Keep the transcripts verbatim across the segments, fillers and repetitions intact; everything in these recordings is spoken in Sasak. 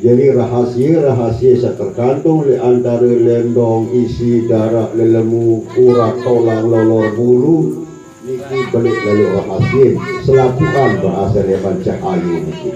Jadi rahasie-rahasie saq terkantong leq antare lendong, isi, daraq, lelemu, urat, tolang, lolor, bulu, niki beleq laloq rahasie, selapuqan berasal leman cahaye niki.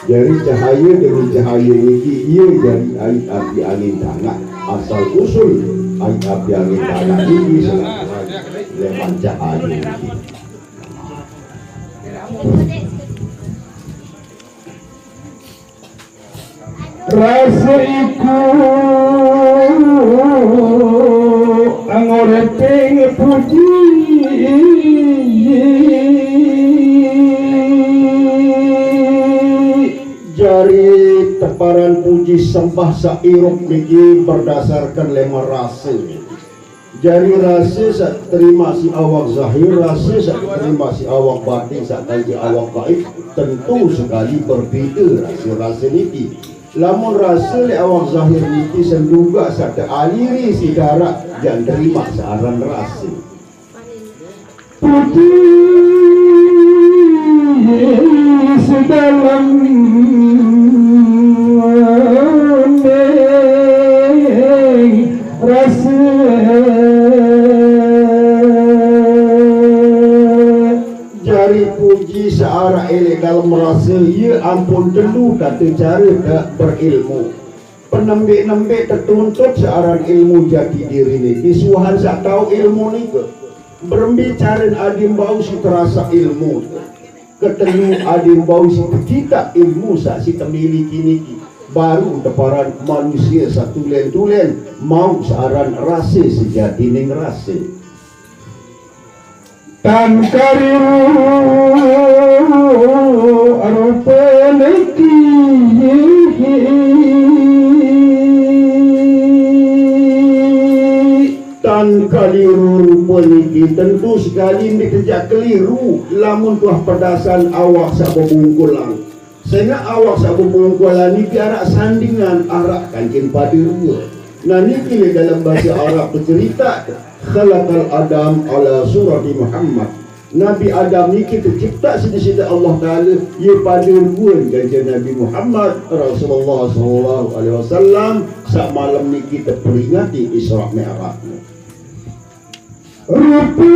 Jari cahaye dengan cahaye niki ie jari aiq api angin tanaq. Asal usul aiq api angin tanaq niki selapuqan leman cahaye niki. Rase iku angorepeng puji. Jari teparan puji sembah saq irup niki berdasarkan leman rase niki. Jari rase saq terimaq siq awak zahir, rase saq terimaq siq awak batin, saq kance awak gaib, tentu sekali berbede rase-rase niki. Lamun rase leq awak zahir niki sendugaq saq tealiri siq daraq, jaq nerimaq saq aran rase. Puji sedalem rase. Jari puji saq araq leq dalem rase, ie ampun telu kate care te berilmu. Penembeq-nembeq tetuntut saq aran ilmu jati diri niki suahan saq tao ilmu nike. Berembe caren adin bau siq terasaq ilmu? Ketelu, adin bau siq tecitaq ilmu saq siq temiliki niki, baruq teparan manusie saq tulen-tulen mauq saq aran rase sejatining rase. Tan kaliru rupe niki. Tan kaliru rupe niki, tentu sekali ndeq tejaq keliru lamun tuah pedasan awak saq bebungkulan. Sengaq awak saq bebungkulan niki araq sandingan, araq kancen pade rue. Nah, niki leq dalem base Arab becerite, "Khalaqal Adam ala surati Muhammad." Nabi Adam niki teciptaq siq Deside Allah Taala, ie pade ruen kance Nabi Muhammad Rasulullah sallallahu alaihi wasallam, saq malem niki teperingati Isra Mi'rajne. Rupe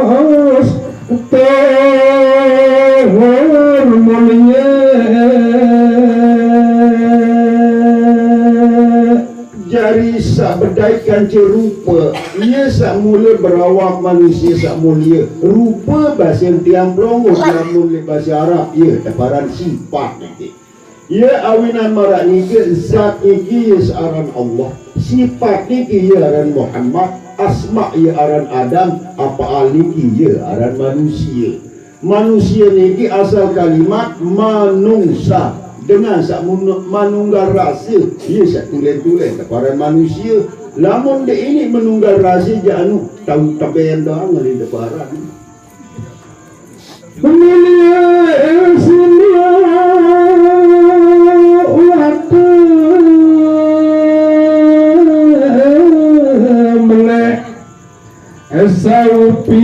alus tur mulie. Jari saq bedait kance rupe, ie saq mule berawak manusie saq mulie. Rupe basen tiang pelungguh, lamun leq base Arab, ie teparan sipat niki. Ie awinan maraq nike, zat niki ie saq aran Allah, sipat niki ie aran Muhammad, asma ie aran Adam, apaal niki ie aran manusie. Manusie niki asal kalimat manungsa, dengan saq mun-, manunggal rase, ie saq tulen-tulen teparan manusie. Lamun ndeq iniq menunggal rase, jaq anu, tau teben doang ndeq teparan. Mulie sini waktu melek saupi.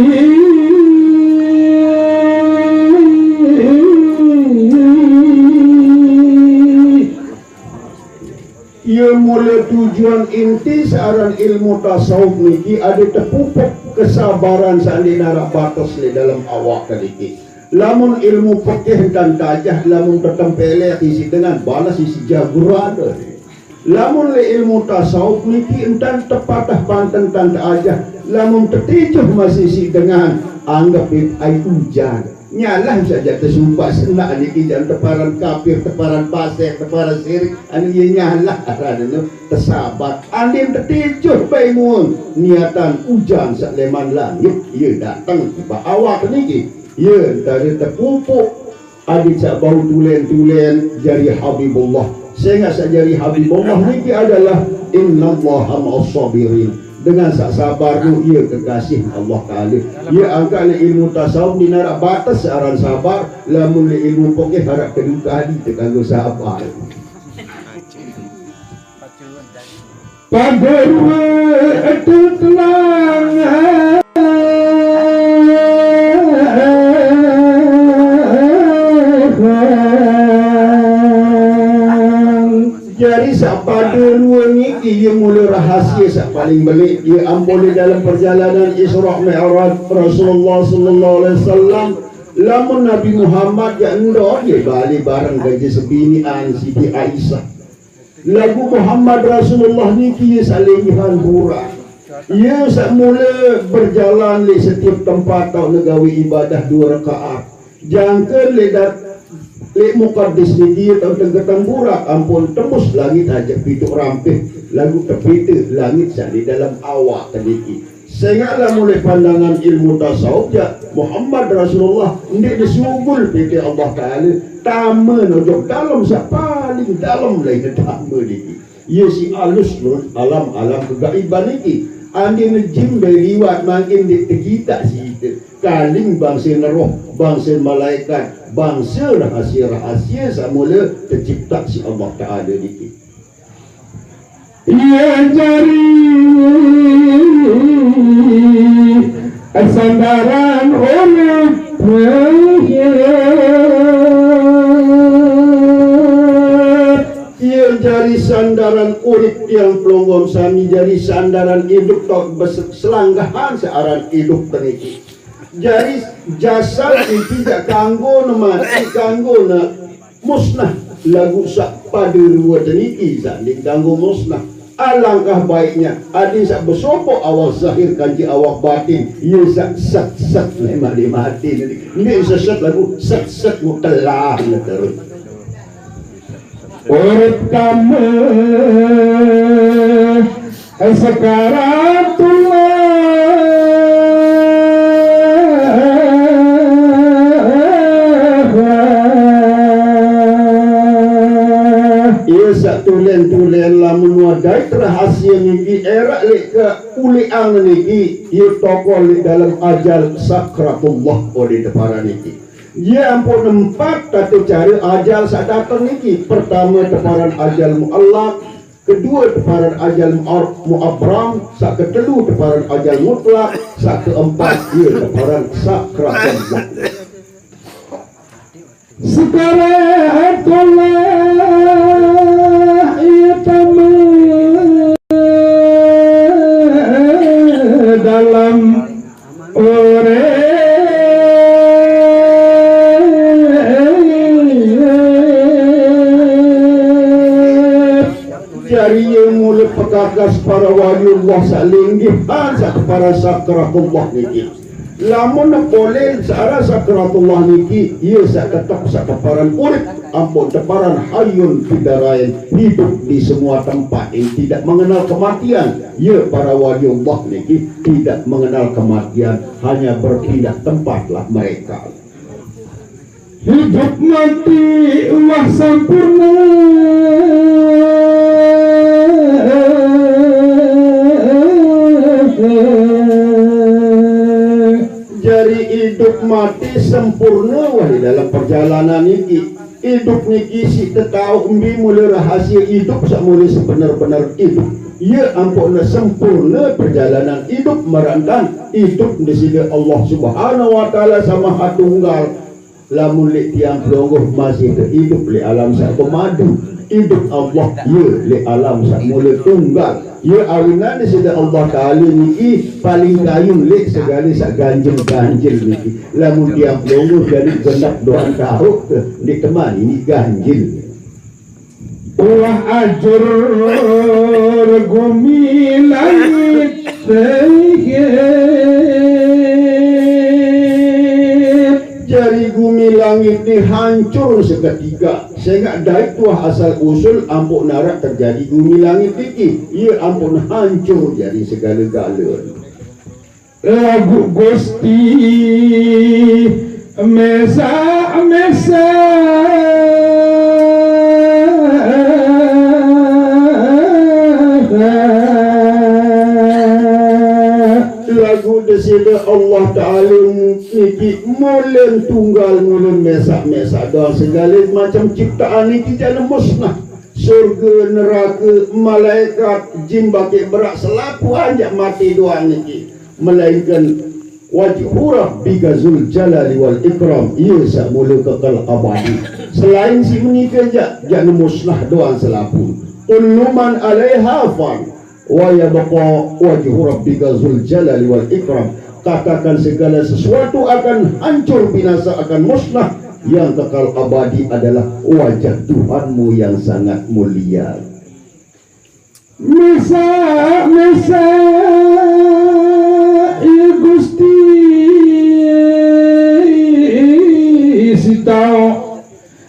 Ie mule tujuan inti saq aran ilmu tasawuf niki ade tepupuk kesabaran saq ndeq naraq bates leq dalem awak te niki. Lamun ilmu pekeh entan tajah, lamun tetempelek isiq dengan balas isiq jagur ade. Lamun leq ilmu tasawuf niki entan tepatah panten entan teajah, lamun tetijuh masih isiq dengan, anggep it aiq ujan. Nyalah saq jaq tesumpah senaq niki jaq teparan kapir, teparan pasek, teparan sirik, anu ie nyalah aranne tesabat. Andin tetijuh bae mueng niatan ujan saq leman langit ie dateng tipaq awak niki. Ie entare tepupuk adit saq bau tulen-tulen jari Habibullah. Sengaq saq jari Habibullah niki adalah innallaha ma'as sabirin. Dengan saq sabar tu, ie kekasih Allah Taala. Ie angkaq leq ilmu tasawuf ndeq naraq bates aran sabar, lamun leq ilmu pekeh araq kedue kali tekanggo sabar. Pade rue tetelang Saq pade rue niki ie mule rahasie saq paling beleq, ie ampoq leq dalem perjalanan Isra Mi'raj Rasulullah sallallahu alaihi wasallam. Lamun Nabi Muhammad jaq ndot, ie bale bareng kance sebiniqan Siti Aisyah. Laguq Muhammad Rasulullah niki ie saq lenggehan Burak. Ie saq mule berjalan leq setiep tempat taoqne gawe ibadah due rekaat. Jangke leq dat-, leq Muqaddis niki taoqne tengke temburak ampoqne tembus langit ajaq pituq rampeh, laguq tepite langit saq leq dalem awakne niki. Sengaq lamun leq pandangan ilmu tasawuf jaq, Muhammad Rasulullah ndeqne sugul pite Allah Taala, tame ojok dalem saq paling dalem lainne tame niki. Ie siq alus nuruq alam-alam kegaiban niki. Andine jim beh liwat mangkin ndeq tegitaq siq ite. Kaling bangse roh, bangse malaekat, bangse rahasie-rahasie saq mule teciptaq siq Allah Taala niki. Ie jari sandaran urip. Ie jari sandaran urip tiang pelungguh sami, jari sandaran idup taoq bes-, selanggahan saq aran idup teniki. Jari jasad niki jaq kanggone mate, kanggone musnah, laguq saq pade rue teniki saq ndeq kanggo musnah. Alangkah baiknya adin saq besopoq awak zahir kance awak batin, ie saq set-set leman ie mate niki. Ndeq seset laguq set-set mutelah terus. Urip tame sakaratullah. Ie saq tulen-tulen lamun wah dait rahasie niki eraq leq keuleqan niki, ie tokol leq dalem ajal sakratullah ode teparan niki. Ie ampoqne empat tate care ajal saq dateng niki. Pertame, teparan ajal muallak, kedue, teparan ajal muar-, muabram, saq ketelu, teparan ajal mutlak, saq keempat, ie teparan sakratullah. Sekaratullah ie tame dalem urip. Jari ie mule pekakas para waliullah saq linggihan saq teparan sakratullah niki. Lamun pole saq aran sakratullah niki, ie saq tetep saq teparan urip, ampoq teparan hayyun fid darain, hidup di semua tempat, yang tidak mengenal kematian. Ie para waliullah niki tidak mengenal kematian, hanya berpindah tempatlah mereka. Idup mati wah sampurne. Jari idup mati sempurne wah leq dalem perjalanan niki. Idup niki siq tetaoq mbe mule rahasie idup saq mule sebener-bener idup. Ie ampoqne sempurne perjalanan idup maraq ntan idup Deside Allah Subhanahu wa Ta'ala saq Maha Tunggal. Lamun leq tiang pelungguh masih teidup leq alam saq bemadu, idup Allah, ie leq alam saq mule tunggal. Ie awinan Deside Allah Taala niki paling kayun leq segale saq ganjil-ganjil niki. Lamun tiang pelungguh jari genep doang taoq, ndeq teman ini ganjil. Ulah ajur gumi langit. Jari gumi langit ni hancur seketika. Sengaq dait tuah asal usul ampoq naraq terjadi gumi langit niki. Ie ampoq hancur jari segale-gale. Laguq Gusti mesaq-mesaq. Laguq Deside Allah Taala niki mulen tunggal, mulen mesaq-mesaq doang. Segale macem ciptaan niki jane musnah. Surge, nerake, malaekat, jin bakeq beraq selapuq anjaq mate doang niki. Melainkan wajhu rabbika zul jalali wal ikram, ie saq mule kekel abadi. Selain siq menike jaq, jaq ne musnah doang selapuq. Kullu man alaiha fan wa yabqa wajhu rabbika zul jalali wal ikram. Katakan segala sesuatu akan hancur, binasa, akan musnah. Yang kekal abadi adalah wajah Tuhanmu yang sangat mulia. Misa, misa, i Gusti, sitau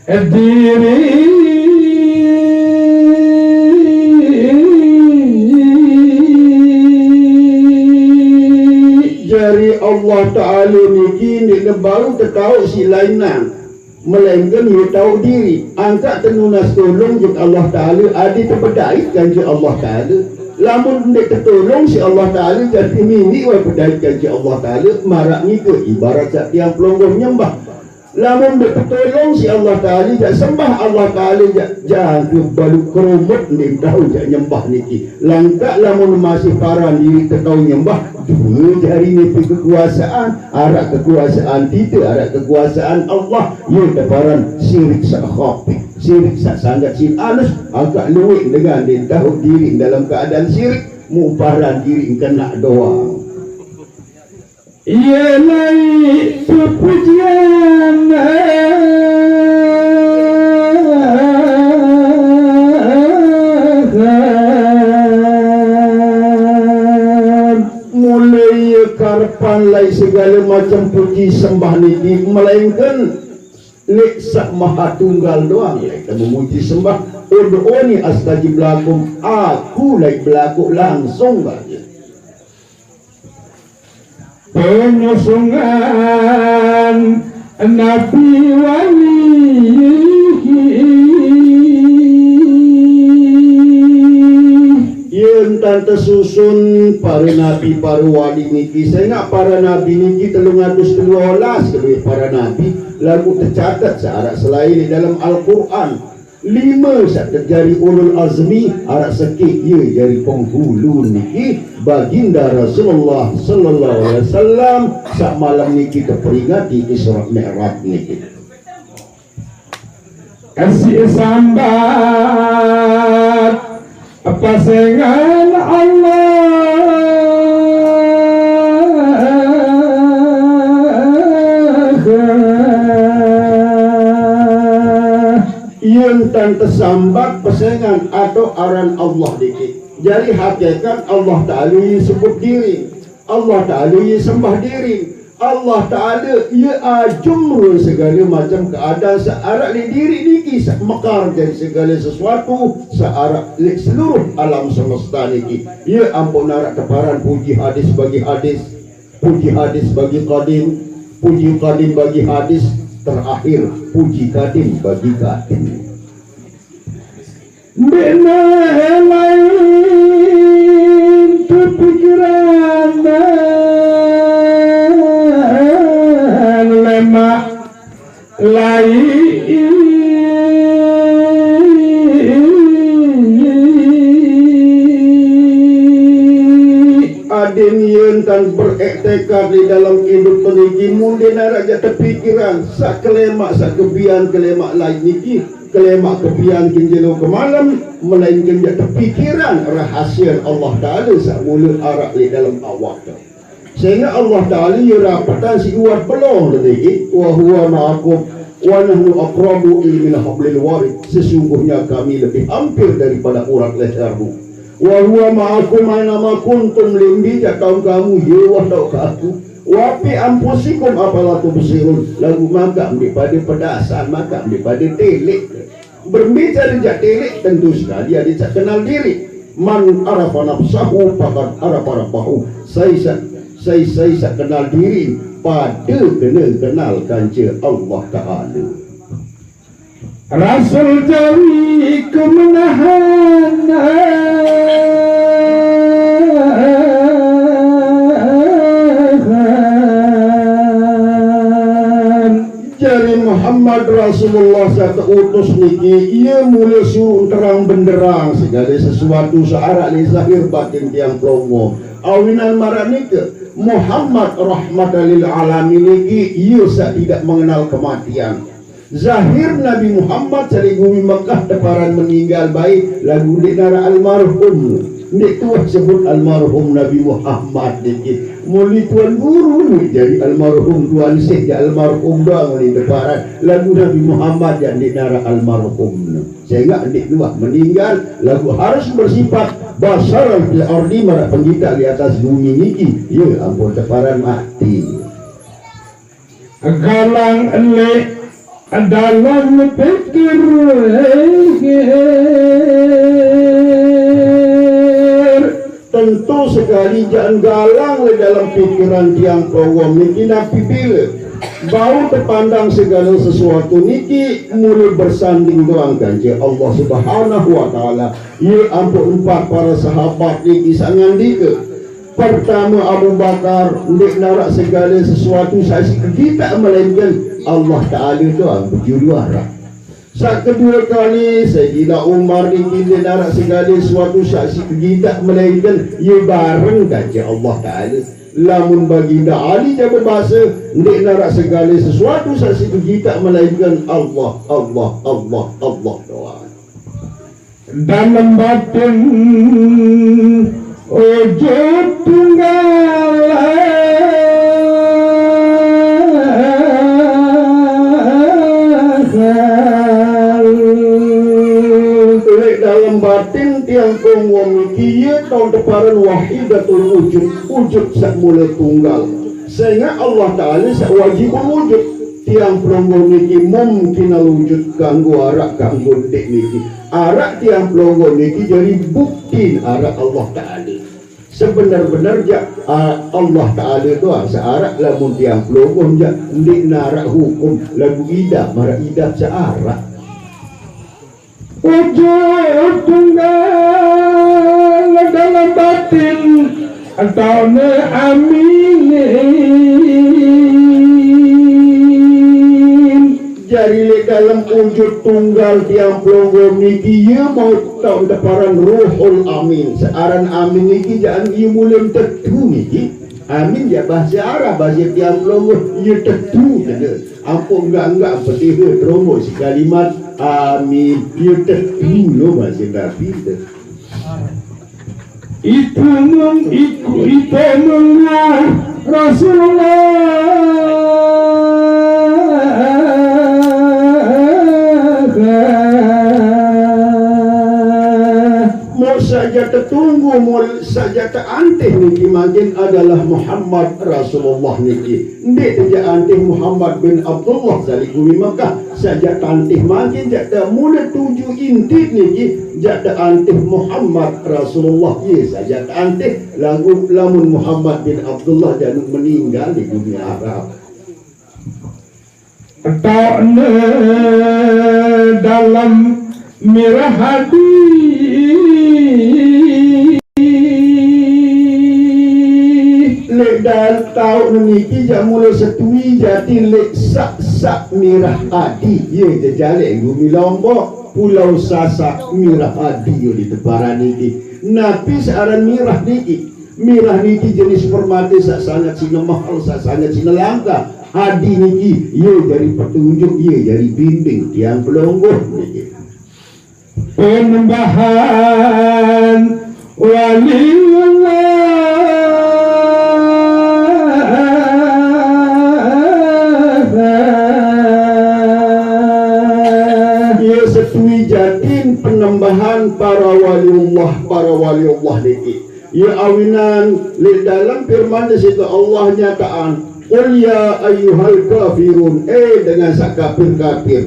diri. Jari Allah Ta'ala niki ndeqne bau tetauq siq lainne, melainken ie tauq diri. Angkaq tenunas tulung jok Allah Ta'ala, ade tebedait kance Allah Ta'ala. Lamun ndeq tetulung siq Allah Ta'ala, jari mimiq wah bedait kance Allah Ta'ala, maraq nike ibarat saq tiang pelungguh nyembah. Lamun ndeq tetulung siq Allah Ta'ala, jaq sembah Allah Ta'ala, jaq jangke baluq kerumut ndeq tao jaq nyembah niki. Langkaq lamun masih paran diriq tetao nyembah, due jari nipi kekuasaan, araq kekuasaan ite, araq kekuasaan Allah, ie teparan sirik saq khafif, sirik saq sanget siq alus, agak lueq dengan ndeq tao diriq dalem keadaan sirik, muq paran diriq kenaq doang. Ie naik pujian mulai ie karepan laik segale macem puji sembah niki, melainken leq Saq Maha Tunggal doang laik memuji sembah. Ud'uni astajib lakum, aku laik belakuq langsung kance. Penyusungan Nabi Wali. Yen tan tesusun pare nabi, pare wali niki, sengaq pare nabi niki telung atus telu olas keduwe pare nabi, laguq tecatet saq araq selae leq dalem Al-Qur'an. Lime saq tejari ulul azmi, araq sekeq ie jari penghulu niki, Baginda Rasulullah sallallahu alaihi wasallam, saq malem niki teperingati Isra Mi'raj niki. Kasih sambat pasengan Allah. Yen tan tesambat pesengan atau aran Allah dikit. Jari hakikat Allah Ta'ala ie sebut diri. Allah Ta'ala ie sembah diri. Allah Ta'ala ie ajum ruen segale macem keadaan saq araq leq diriq niki, saq mekar jari segale sesuatu saq araq leq seluruh alam semesta niki. Ie ampun araq teparan puji hadis bagi hadis, puji hadis bagi qadim, puji qadim bagi hadis, terakhir puji qadim bagi qadim. Ndeqne lain tepikiran lemaq lain. Adin yen tan berektekad leq dalem idup niki, mun ndeqne araq jaq tepikiran saq kelemaq, saq kebian kelemaq lain niki. Kelemaq kebian kin jelo kemalem, melainken jaq tepikiran rahasian Allah Ta'ala saq mule araq leq dalem awakte. Sengaq Allah Ta'ala ie rapetan siq uwat beloh niki, "Wa huwa ma'akum, wa nahnu aqrabu ilaihi min hablil warid." Sesungguhnya Kami lebih hampir daripada urat lehermu. "Wa huwa ma'akum aina ma kuntum," lembi jaq taoq kamu, ie wah taoq kamu. "Wa fi anfusikum afala tubsirun," laguq makaq mbe pade pedasan, makaq mbe pade teleq. Berembe care jaq teleq, tentu sekali adeq saq kenal diriq. "Man arafa nafsahu faqad arafa rabbahu." Sai saq, sai, sai saq kenal diriq, pade kene kenal kance Allah Ta'ala. Rasul jari kemenahan. Jari Muhammad Rasulullah saq teutus niki, ie mule suruq terang benderang segale sesuatu saq araq leq zahir batin tiang pelungguh. Awinan maraq nike, Muhammad rahmatan lil alamin niki, ie saq tidak mengenal kematian. Zahir Nabi Muhammad saleq gumi Mekah teparan meninggal bae, laguq ndeq naraq almarhum. Ndeq tuah sebut almarhum Nabi Muhammad niki. Mule Tuan Guru jari almarhum, Tuan Syekh jaq almarhum doang mule teparan, laguq Nabi Muhammad jaq ndeq naraq almarhum. Sengaq ndeq tuah meninggal, laguq harus bersifat basyaran fil ardi, maraq penggitaq leq atas gumi niki. Ye, ampun teparan mate. Galang leq dalem pikir. Tentu sekali jaq galang leq dalem pikiran tiang pelungguh niki napi bile. Bau tepandang segale sesuatu niki mule bersanding doang kance Allah Subhanahu wa Ta'ala. Ye ampun empat para sahabat niki saq ngandike, pertame Abu Bakar, ndeq naraq segale sesuatu saq siq kegitaq melainken Allah Ta'ala doang bejulu araq. Saq kedue kali, Sayyidina Umar niki ndeq naraq segale sesuatu saq siq kegitaq melainken ye bareng kance Allah Ta'ala. Lamun Baginda Ali jaq bebase, ndeq naraq segale sesuatu saq siq kegitaq melainken Allah, Allah, Allah, Allah doang. Dalem batin ujud tunggal. Leq dalem batin tiang pelungguh niki ye tao teparan wahidatul wujud, wujud saq mule tunggal. Sengaq Allah Ta'ala saq wajibul wujud. Tiang pelungguh niki mumkinal wujud, kanggo araq, kanggo ndeq niki. Araq tiang pelungguh niki jari buktin araq Allah Ta'ala. Sebener-bener jaq, a, Allah Ta'ala doang saq araq, lamun tiang pelungguh jaq ndeq naraq hukum, laguq idap maraq idap saq araq. Ujud tunggal dalem batin, taoqne amin. Jari leq dalem ujud tunggal tiang pelungguh niki ye mauq taoq teparan Ruhul Amin. Saq aran amin niki jaq ye mule tetu niki. Amin jaq bahase Arab, bahase tiang pelungguh ye tetu jene. Ampun enggak-enggak petihe teromboq siq kalimat amin. Ye tetu lo bahase Nabi te. Itu nun iku itu nun Rasulullah. Mauq saq jaq tetunggu, mauq saq jaq teantih niki mangkin adalah Muhammad Rasulullah niki. Ndeq te jaq antih Muhammad bin Abdullah saliq gumi Mekah, saq jaq teantih mangkin jaq te mule tuju intit niki, jaq teantih Muhammad Rasulullah, ye saq jaq teantih, laguq lamun Muhammad bin Abdullah jaq nuq meninggal leq gumi Arab. Taoqne dalem mirah adi. Leq dal-, taoqne niki jaq mule setui jati leq saq-saq mirah adi. Ye jejaleq gumi Lombok, Pulau Sasak, mirah adi ye diteparan niki. Napi saq aran mirah niki? Mirah niki jenis permate saq sanget sine mahel, saq sanget sine langka. Adi niki, ye jari petunjuk, ye jari bimbing tiang pelungguh niki. Penembahan waliullah. Ye setui jatin penembahan para waliullah, para waliullah niki. Ye awinan leq dalem firman Deside Allah nyataqang, "Qul ya ayyuhal kafirun," eh, dengan saq kapir-kapir.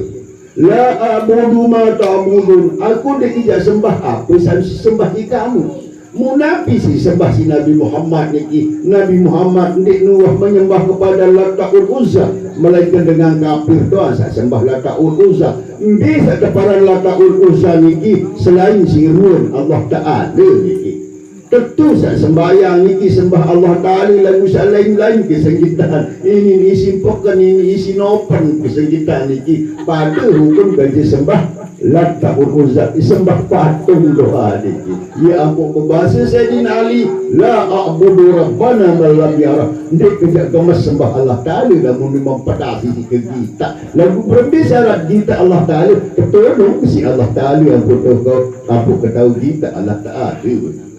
"La a'budu ma ta'budun," aku ndeq jaq sembah ape saq sembah ikamu. Munapi sembah siq Nabi Muhammad niki? Nabi Muhammad ndeq nuah menyembah kepada Lata ul Uzza, melainkan dengan kapir doang saq sembah Lata ul Uzza. Mbe saq teparan Lata ul Uzza niki selain siq ruen Allah Ta'ala niki? Betul, saq sembahyang niki sembah Allah Taala, laguq saq lain-lain kesenggitan. Ini isimpeken, ini isinopen kesenggitan niki. Pade hukum kance sembah Lat wal Uzza, sembah patung doa niki. Ye ampoq bebase Sayyidina Ali, "La a'budu rabbana man lam yarah." Ndeq ke jaq gemes sembah Allah Taala lamun memang pedasike gitaq. Laguq berembe syarat gitaq Allah Taala? Ketolong siq Allah Taala, ampoq tao, ampoq ketao gitaq Allah Taala.